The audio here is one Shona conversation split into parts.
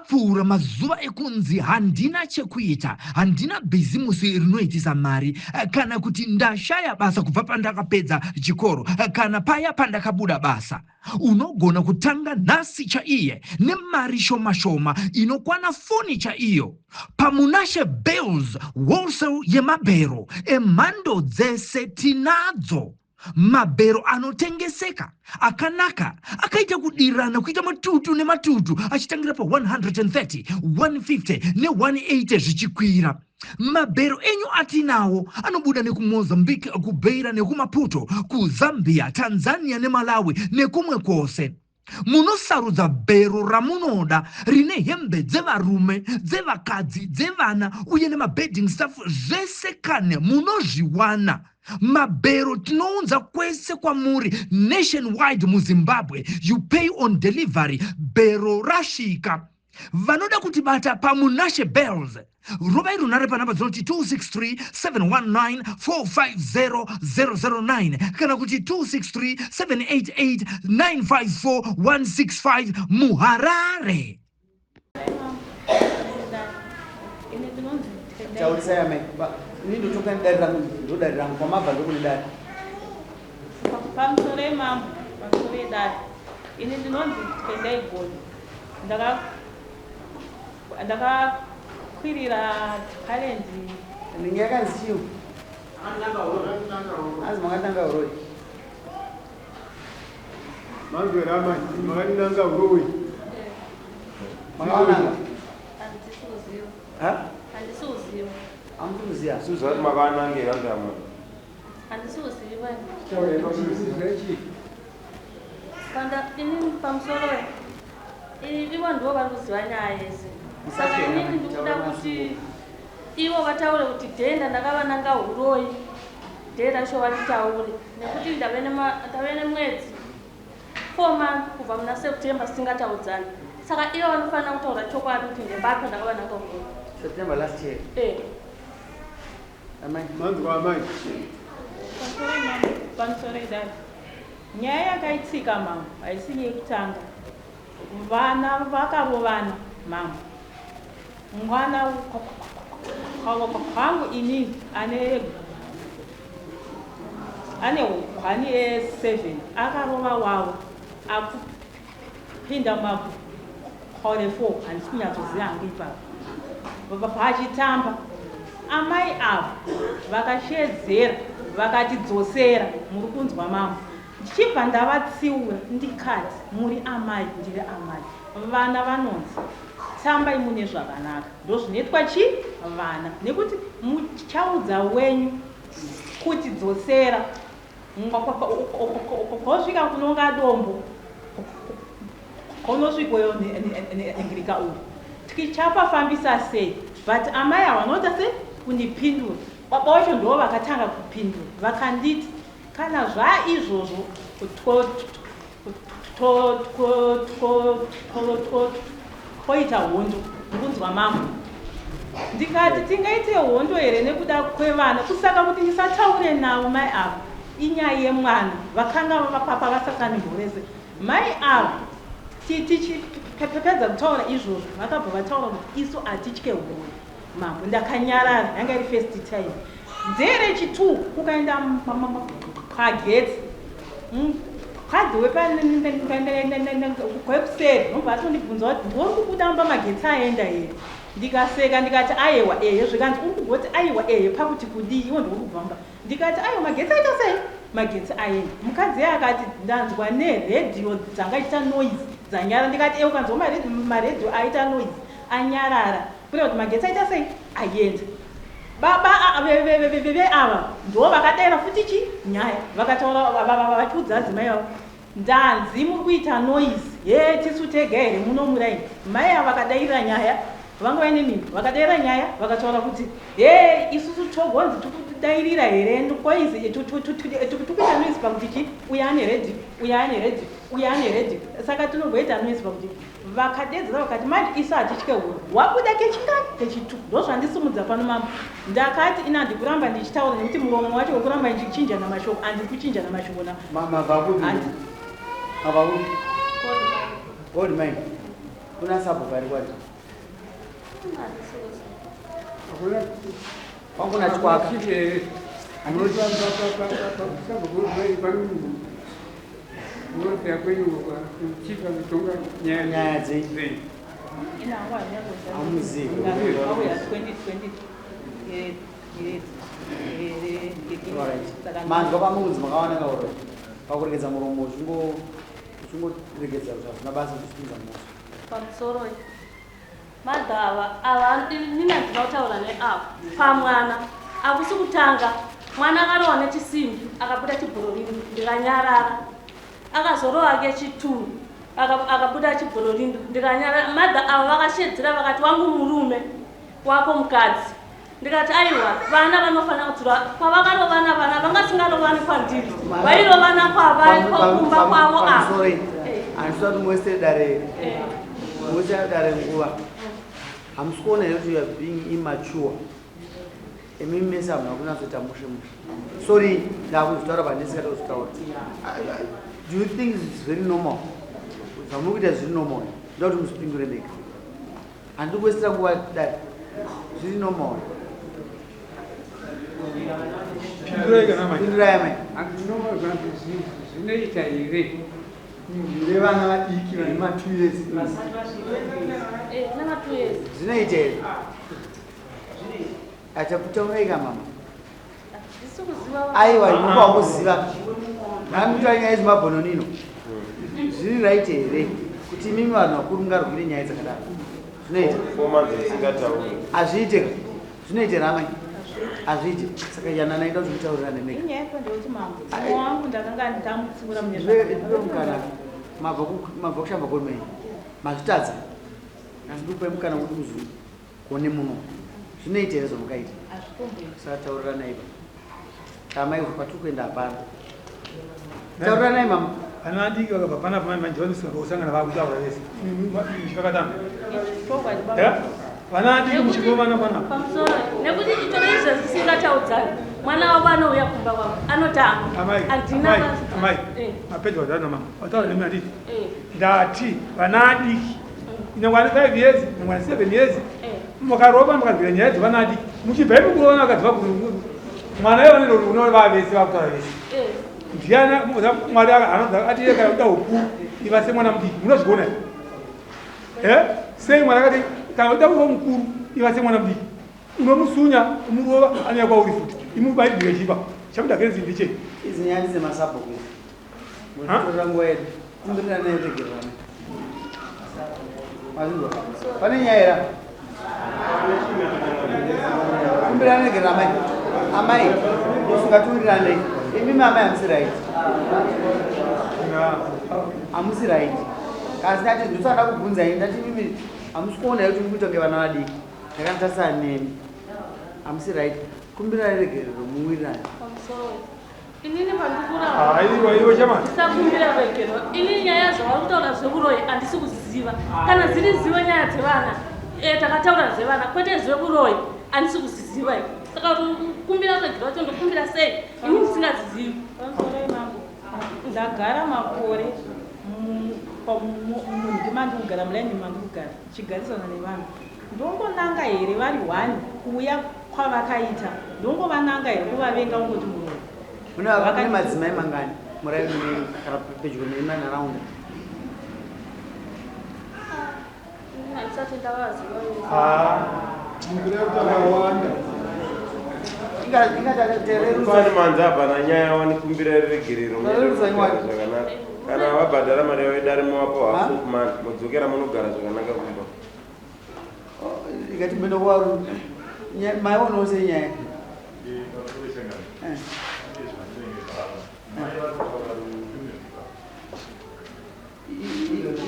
Akapfuura mazuva ekunzi handina chekuita, handina bhizimusi rinoitisa mari, kana kuti ndashaya basa kubva pandakapedza chikoro, kana paya pandakabuda basa. Unogona kutanga nhasi chaiye nemari shoma shoma inokwana foni chaiyo. PaMunashe Bales Wholesale yemabhero emhando dzese tinadzo. Mabhero anotengeseka akanaka akaita kudirana kuita matutu nematutu achitangira pa 130, 150 ne180 zvichikwira. Mabhero enyu atinawo anobuda nekuMozambique, kuBeira nekuMaputo, kuZambia, Tanzania neMalawi nekumwe kwose. Munosarudza bhero ramunoda rine hembe dzevarume, dzevakadzi, dzevana uye nemabedding stuff zvese kane munozviwana. Mabhero tinounza kwese kwamuri nationwide muZimbabwe. You pay on delivery, bhero rasvika. Vanoda kutibata paMunashe Bells rovai runhare panhamba dzinoti 263 719 450 009 kana kuti 263 788 954 165 muHarare. Taurisai amai. Ini ndotoka nedare rangu, ndodare rangu kwamabva ndokune dare. Pamusoro emambo, pamusoro edare. Ini ndinonzi Tendai Gono. Ndakakwirira talent. Ndinge yakanzi chiu? Hanzi makatanga uroyi. Manzwera amai, makandinanga uroyi. Makawananga? Handisi kuziva. Ha? Handisi kuziva. Hamusi kuziva? Suza kuti makanangera ndamwe. Handisi kuziva. Taura pamusoro chii? Panda ini pamusoro ivo ndivo vari kuziva nyaya yese. Saka inini ndikuda kuti ivo vataure kuti dhenda ndakavananga huroyi dhee racho varitaure nekuti ndave nemwedzi 4 months kubva muna September tisingataudzani. Saka ivo vanofanira kutaura chokwadi kuti ndembapi ndakavananga huroyi. September last year. Eh. Amai. Manzwa amai. Pamusoro mambo, pamusoro dad. Nyaya yakaitika mambo haisi yekutanga. Vana vakarovana mambo. Mwana kwangu inini ane ane hwani ye7 akarova wavo akupinda makore 4 handisi kunyatsoziva hangu ipapo vachitamba amai ava vakashedzera vakatidzosera muri kunzwa mambo ndichibva ndavatsiura ndikati muri amai ndiri amai vana vanonzi tambai mune zvakanaka ndozvinoitwa chi vana nekuti muchaudza wenyu kuti dzosera kosvika kunonga dombo kunosvikoyo ngirika uyu tichapafambisa sei but amai havanoita sei kundipindura baba wacho ndo vakatanga kupindura vakanditi kana zvaizvozvo toita hondo ndikunzwa mambo ndikati tingaite hondo here nekuda kwevana kusaka kuti ndisataure navo mai ava inyaya yemwana vakanga vapapa vasasanimhorese mai ava tichipedza kutaura izvozvo vakabva vataura kuti isu hatitye hondo mambo ndakanyarara yanga iri first time nderechi2 kukaenda pagetsi mukadzi wepakuseri nobva atondibvunza kuti ndori kubuda mumba magetsi aenda here ndikaseka ndikati aiwa ehe zvikanzi uri kugoti aiwa ehe pakuti kudii iwo ndori kubva mumba ndikati aiwa magetsi aita sei magetsi aenda mukadzi akati ndanzwa neredhiyo dzanga ichiita noise dzanyara ndikati e ukanzwa maredhiyo aita noise anyarara kureva kuti magetsi aita sei aenda baba ava ndo vakadaira futi chi nyaya vakataura vachiudza adzimai vavo ndanzi muri kuita noise ye tisu tega here muno muraini mai ava vakadairira nyaya vanga vaine mimba vakadairira nyaya vakataura kuti he isusu togonzi tikudairira here koizi tikuita noise pakuti chi uyo ane redhiyo uyo ane redhiyo uyo ane redhiyo saka tinongoita noise pakuti vakadedzera vakati manje isu hatitye huro wabuda kechingani kechitu ndozvandisimudza pano mambo ndakati ina handikuramba ndichitaura nekuti muromo wacho wekuramba ndichichinjana mashoko handiri kuchinjana mashoko na Mabva kupi? Mabva kupi? Gold mine. Kuna sabhuku ari kwati. Kwanguna chikwaka. Nyaya dzei? Hamuzivi. Manzwa pamunzi makawana kauro pakuregedza muromo uchingoregedza zvazvina basa uchipinza mhosva. Pamusoro madha ava ava nina ndinoda kutaura neava pamwana akusi kutanga mwana akarohwa nechisimbi akabuda chibhororino ndikanyarara akazorohwa kechituru akabuda chibhororindo ndikanyarara madha ava vakashedzera vakati wangu murume wako mukadzi ndikati aiwa vana vanofanira kudzura pavakarovana vana vangasingarovani kwandiri vairovana kwavari kwakumba kwavo ava handisati muwestere dare muwestere dare nguva hamusi kuona here kuti youare being immature imi mese hamuna kunatsoita mushe mushe sorry ndakuzvitaura pandisingada kuzvitaura do you think its very normal zvamuri kuita zviri normal ndoda kuti muzvipindure mega Handidi kuwestera nguva dai zviri normal. Pindurai kana mai. Pindurai amai. Hanzi normal zvanzi zvinoita here? Vevana vadiki vane ma 2 years. Eh, vane ma 2 years. Zvinoita here? Achakutaurai ka mama. Aiwa, imupa wakuziva. Ndamutaura nyaya yezvimabhononino. Zviri right here kuti imimi vanhu vakuru mungarwire nyaya dzakadaro? Zvinoita. Hazviite ka. Zvinoita here amai? Hazviite. Saka yanana ida kuti mutaurirane mega. Inyaya yako ndeyekuti mambo. Wangu ndakanga ndamutsiura mune zvakanaka. Mukana mabva kushamba kwerume. Mazvitadza. Asi ndikupai mukana kuti muzvione muno. Zvinoita here zvamukaita? Saka tauriranai ba. Amai kwatiri kuenda hapana. Tauriranai mama. Vana vadiki vakabva panapa manje manje vanosangana vakutaura vese. Muchikakatana. Vana vadiki muchirovana panapa. Pamusoro nekuti chitoro izvo zvisingataudzani. Mwana wavo anouya kumba kwavo anotanga. Amai, Handina amai, amai. Mapedza kutaura namama. Wataura nemi handiti? Ndati vana vadiki nyangwe ane 5 years nyangwe ane 7 years mukarova mukabvira nyaya dzevana vadiki muchibva imi kurovana vakadzi vakuru mwana iye vanenge unoona vavese vakutaura vese ndiani mwari ati kana uda ukuru iva semwana mudiki munozviona here sei mwari akati kana uda kuva mukuru iva semwana mudiki unomusunya umurova anouya kwauri futi imubaibhire chipa chakuda kenzi ndichei idzi nyaya ndedzemasabhuku idzi Munotorera nguva yedu. Kumbiranai regererana. Mazvinzwa? Pane nyaya here apa? Kumbiranai regererana amai. Amai, usingatiwirirane. Imimi amai hamusi right. Hamusi right. Kasi ndati ndosada kubvunza ini ndati imimi hamusi kuona here kuti muri kuita kunge vana vadiki. Ndakanditarisana nemi. Hamusi right. Kumbiranai regerero muwirirane. Inini pandikura Aiwa iwe chamani. Ndisakumbira regero. Inini nyaya zvavari kutaura zveuroyi handisi kuziva. Kana dziri zivo nyaya dzevana, eh, takataura zvevana kwete zveuroyi handisi kuziziva ini. Saka kumbira regero wacho ndokumbira sei ini ndisingazizivi. Pamusoro mambo. Ndagara makore munhu mandikugara mulaini mandikugara chigarisana nevanhu ndongonanga here vari one kuuya kwavakaita ndongovananga here kuvavenga kungoti muroyi Mune mune madzimai mangani muraini menyu kana pedyo nemanharaunda? Handisati ndavaziva. Akawanda. Kwani manzi hapana nyaya wanikumbira regerero zvakanaka. Kana vabhadhara mari yavo yedare mowapa half of money modzokera monogara zvakanaka kumba. Ikati mboenda kuvarume. Maionawo sei nyaya?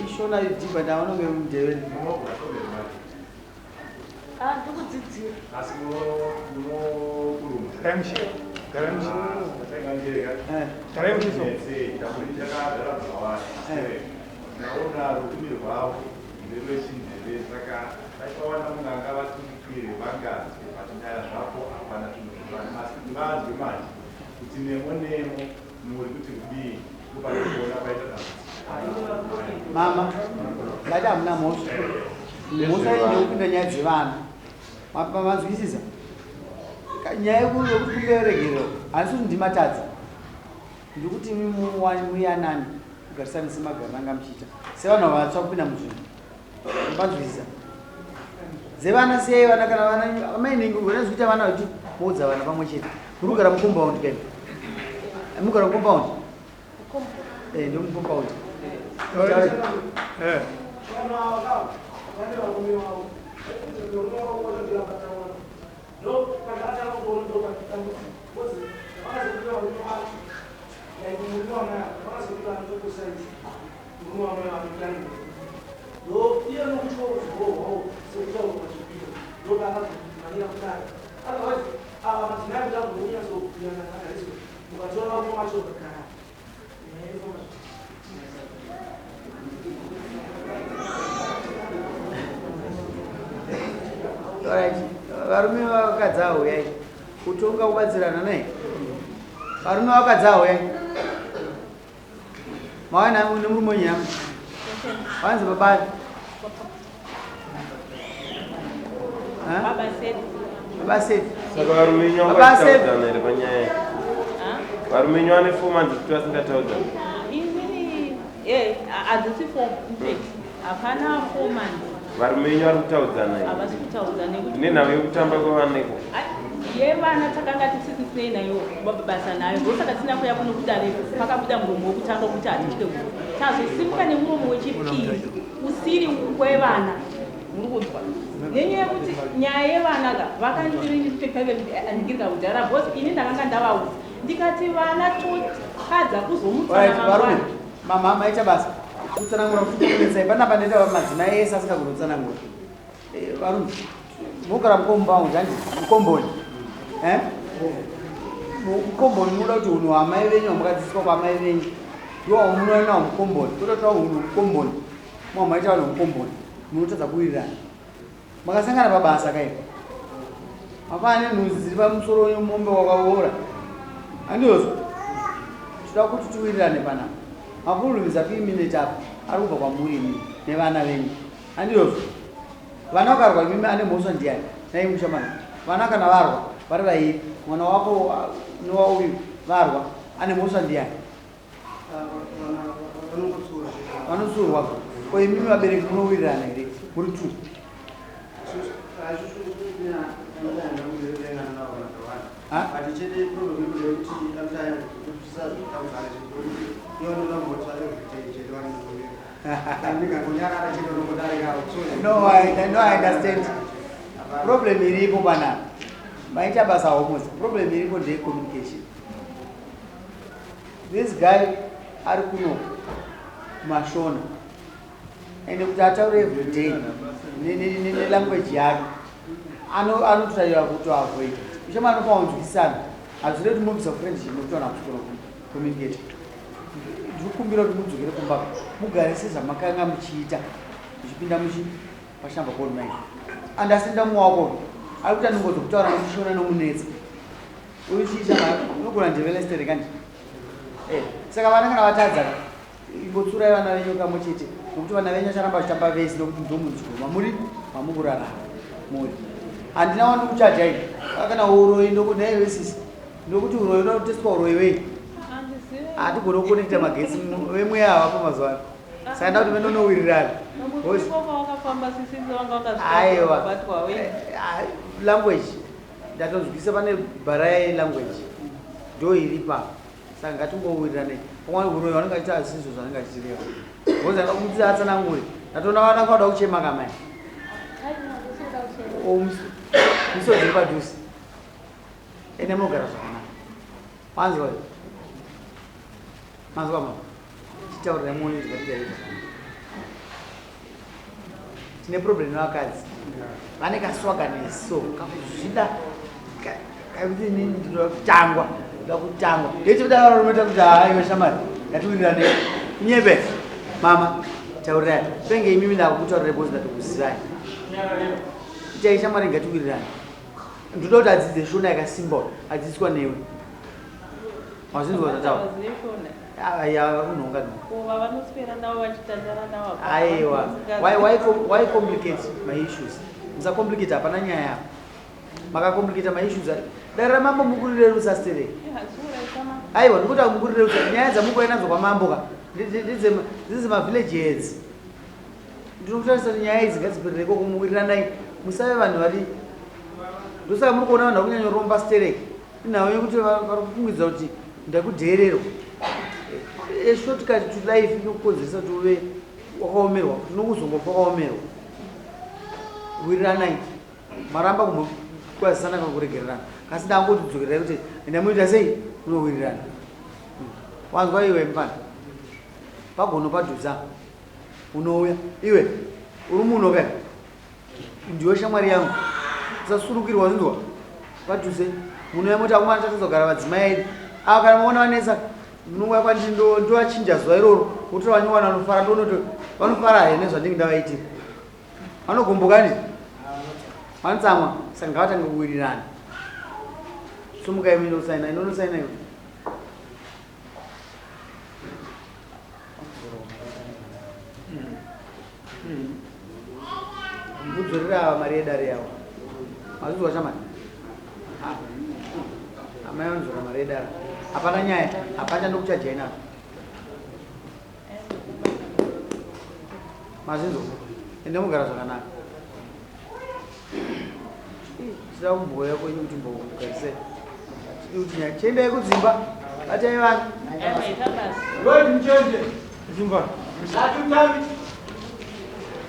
Ishona idhibha ndaona kunge mundevere. Ah, ndikudzidzira. Asi munokuruma. Garai mushe. Garai mushe. Garai mushe so. Ndaona rurimi rwavo nderwechindevere saka vakawana munhu angavaturikire vanganzwe but nyaya zvako hapana zvinhu zvezvanhu asi kuti vanzwe manje kuti nemo nemo muri kuti kudii ndopanokuona paita dambudziko. Mama, ndati hamuna mhosva. Mhosva iyi ndeyekupinda nyaya dzevana. Manzwisisa? Nyaya yekuti kumbira regerero handisi kuti ndimatadza. Ndikuti imi muyanane mugarisane semagariro anga muchiita sevanhu vatsva kupinda muzvinhu. Manzwisisa? Dzevana siyai vana kana vana amainenge vanozviita vana kuti moudza vana pamwe chete. Muri kugara mucompound kaimi? Mugara mucompound? Eh, ndomucompound. Eh. Alright. Varume vakadzi avo uyai. Kutonga kubatsirana nei? Varume vakadzi avo uyai. Mauya nemurume wenyu yami. Vanzi babari. Baba Seth. Baba Seth. Saka varume wenyu Baba Seth. vangataudzana here panyaya iyi? Varume wenyu vane 4 months kuti vasingataudzana. Inini eh hadzisi four, in fact. Hapana 4 months. Varume wenyu vari kutaudzana here? Havasi kutaudza nekuti Nenhau yekutamba kwevaneko. Yevana takanga tisisinei nayo basa nayo, ndosaka tisina kuya kuno kudare. Pakabuda muromo wekutanga wekuti hatitye huku, tazosimuka nemuromo wechipiri usiri wevana. Muri kunzwa nenyaya yekuti nyaya yevana ka vakandirika kudhara because ini ndakanga ndavaudza ndikati vana totadza Alright, kuzomutsana varume. mangwana. Mama maita basa. Kutsanangura kuti kunetsai panapa ndoita madzimai ese asingagoni kutsanangura. Eh, varume. Mugara mucompound handi mukomboni. Eh? Mukomboni munoda kuti hunhu hwamai venyu hwamakadzidziswa kwamai venyu. Ndiwo hwamunoona nawo mukomboni. Toda kuti hunhu mukomboni. Mwa maita vanhu mukomboni. Munotadza kuwirirana. Makasangana pabasa kaipa. Mafana nenhunzi dziri pamusoro wemombe wakaora. Handiyozvo. Toda kuti tiwirirane panapa. Maproblems apimineti apa ari kubva kwamuri imimi nevana venyu. Handiyozvo. Vana vakarwa imimi ane mhosva ndiani? Nai mushamani. Vana kana varwa vari vairi, mwana wako nowauyu varwa, ane mhosva ndiani? Vanotsurwa. Ko imimi vabereki munowirirana here? Muri two. Ha? But chete problem ndeyekuti anotakutisazotaudzana iyononambotsa everyday chete vanongonyarara chete unongodarika. No, I understand. Problem iripo panapa. Maita basa homosa. Problem iripo ndeye communication. This guy ari kuno kumashona. Ende kuti ataure everyday nelanguage yake anototaura kutoavoid. Uchama anofa kunzwisisana. Hazvirevi kuti mubvisa friendship nekuti vanhu havasi kugona communicate. Ndiri kukumbira kuti mudzokere kumba mugare sezvamakanga muchiita muchipinda muchi pashamba gold mine. Understand mumwe wako ari kuita nungo dzokutaura nechishona nomunetsa. Uyu chiita unogona ndevele kandi. Eh, saka vana kana vatadza ingotsurai vana venyu kamwe chete nokuti vana venyu vacharamba vachitamba vese nokuti ndomunzvimbo mamuri mamukurarama muri. Handina wani kuchaja ini kana uroyi ndokunhaivesisi nokuti uroyi unoda kutestwa uroyi wei hatigoni kuconnecta magetsi vemweya avapo mazuva ano, saka nda kuti venonowirirana. Wakafamba sisisi wanga Aiwa. wakabatwa we. Eh, language ndatonzwisa pane bhara yelanguage ndo iri pa, saka ngatingowirirane. Pamwe uroyi vanenge achiita asizvo zvanenge achitireva because akamuti atsanangure ndatoona vana vada kuchema kamai misodzi iri padhuze. Ende munogara zvakanaka. Wanzwa, manzwa mama, chitaurira muone kuti ngatigare zvakanaka. Tine problem nevakadzi vane kaswaganess, so kakuzvida kakuti inini ndinoda kutangwa, ndoda kutangwa. Ndechikuda varume kuti haiwa shamari, ngatiwirirane. Nyebe mama, taurirai penge imimi ndakutaurirai because ndatokuzivai. Itai shamwari, ngatiwirirane. Ndoda kuti adzidze shona yakasimba, adzidziswa newe. Wazinzwa zvataura? Aya vari kunhonga nhonga. Ko vavanoswera navo vachitandara navo apa Aiwa. vasingazi- Why why why complicate my issues? Musacomplicate hapana nyaya apa. Makacomplicate my issues. Dare ramambo mukurirerutsa stereki. Eh, hazviuraisa ma- Aiwa ndikuti mukurirerutsa nyaya dzamukuuya nadzo kwamambo ka. Ndedzema village heads. Ndinokutarisa kuti nyaya idzi ngadziperere ikoko muwiriranai. Musave vanhu vari ndosaka muri kuona vanhu vari kunyanyoromba stereki. Inhau yekuti vari kufungidza kuti ndakudheererwa. A shortcut to life inokukonzeresa kuti uve wakaomerwa, kuti unokuzongofa wakaomerwa. Wiriranai. Maramba kumbokwazisana kana kuregererana. Kasi ndangoti dzokererai kuti enda munoita sei munowirirana. Wanzwa iwe mfana. Pagono padhuza. Unouya. Iwe uri muno kai? Ndiwe shamwari yangu. Usasurukirwa zinzwa. Padhuze. Munouya moti akomana tatozogara vadzimai edu. Ava kana maona vanetsa munouya kwandiri ndovachinja zuva iroro. Wotora vanyowani vanofara ndoona kuti vanofara here nezvandinenge ndavaitira. Vanogomboka ndi? Vanotsamwa saka ngavatange kuwirirana. Sumukai muende kusaina, ino unosaina iwe. Mudzorera ava mari yedare yavo. Mazvizwa shamani? Amai vanodzora mari yedare. Hapana nyaya, hapana ndokuchajai nazvo. Mazvinzwa? Ende mugara zvakanaka. Tida kumboya kwenyu kuti mbogarise. Tidi kuti nyaya. Chiendai kudzimba. Batai vana. Aiwa, ita basa. Lloyd Mchenje. Zimba. Ngatutami.